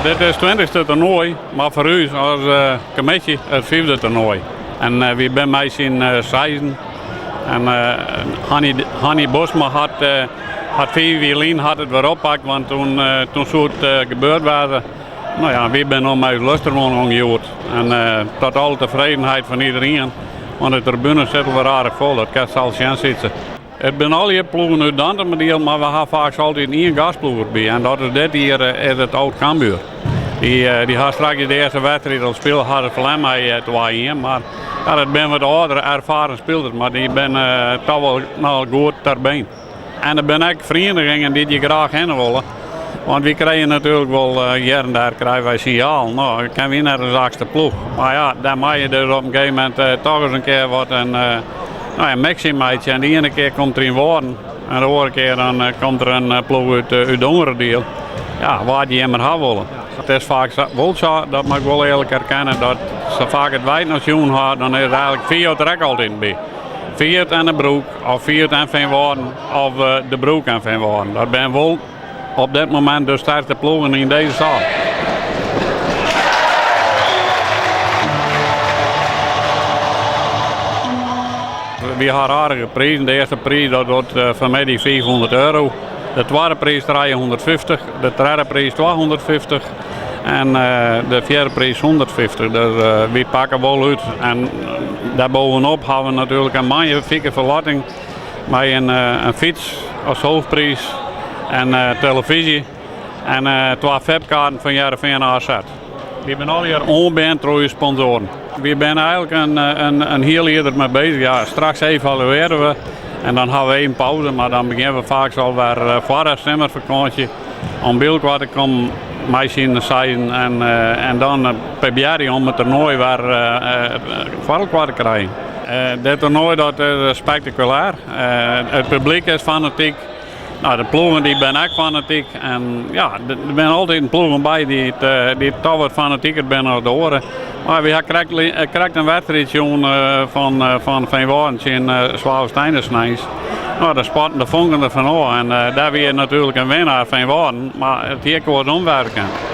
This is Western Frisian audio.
Dit is it twintichste toernoai, mar foar ús as kommisje it fyfde toernoai. En wy binne mei syn seizen. En Hanny Bosma hat 5 jier lyn hat it wer oppakt, want toen soe it gebeurd wêze. No ja, wy binne no mei ús luster oan hjoed. En tot alle tefredenheid fan iderien, want de tribune sit wer aardich fol, dat kinst sels sjen, Sytse. It binne allegear ploegen út Dantumadiel, mar we ha faaks altyd ien gastploech derby. En dat is dit jier is it Oud Cambuur. Dy, dy ha straks de earste wedstriid al spile, ha se ferlern mei 2-1. Mar ja, dat binne wat âldere, erfaren spilers, mar dy binne toch wol noch goed ter been. En der binne ek ferienigingen dy't hjir graach hinne wolle. Want wy krije natuerlik wol hjir en dêr krije wy sinjalen. No, kinne wy net as achtste ploech. Mar ja, dêr moatte je dus op in gegeven momint toch ris in kear wat in, no ja, mixing meitsje. En de iene kear komt der Trynwâlden en de oare kear dan komt der in ploech út út Dongeradiel. Ja, wa't je immer ha wolle. It is faak wol sa, dat moat ik wol earlik erkenne, dat sa faak it wy it noch sjoen ha, dan is eigentlik Fiat der ek altyd by. Fiat en de Broek, of Fiat en Feanwâlden, of de Broek en Feanwâlden. Dat binne wol op dit momint de sterkste ploegen yn dizze saal. Wy ha aardige prizen. De earste priis dat wordt fanmiddei 500 euro. De twadde priis 350, de tredde priis 250 en de fjirde priis 150. Dus wy pakke wol út. En dêrbovenop ha we natuerlik in magnifike ferlotting mei in fyts as hoofdpriis en televyzje en twa VIP-kaarten fan Hearrenfean AZ. Dy binne allegear oanbean troch ús sponsoaren. Wy binne eigentlik in hiel jier der mei bezich. Ja, straks evaluearje we en dan ha we even pauze, mar dan begjinne we faaks al wer foar de simmerfakânsje om by elkoar te kommen mei syn seizen en dan probearje om it toernoai wer foar elkoar te krijen. Dit toernoai dat is spektakulêr. It publyk is fanatyk. No, de ploegen dy binne ek fanatyk. En ja, der binne altyd ploegen by dy't dy't toch wat fanatiker binne as de oare. Mar wy ha krekt, krekt in wedstriid sjoen fan, fan Feanwâlden tsjin Swallenstein sneins. No, dêr spatten de fonken derfan ôf. En dêr wie natuerlik in winnaar Feanwâlden, mar it hie ek oarsom wêze kinnen.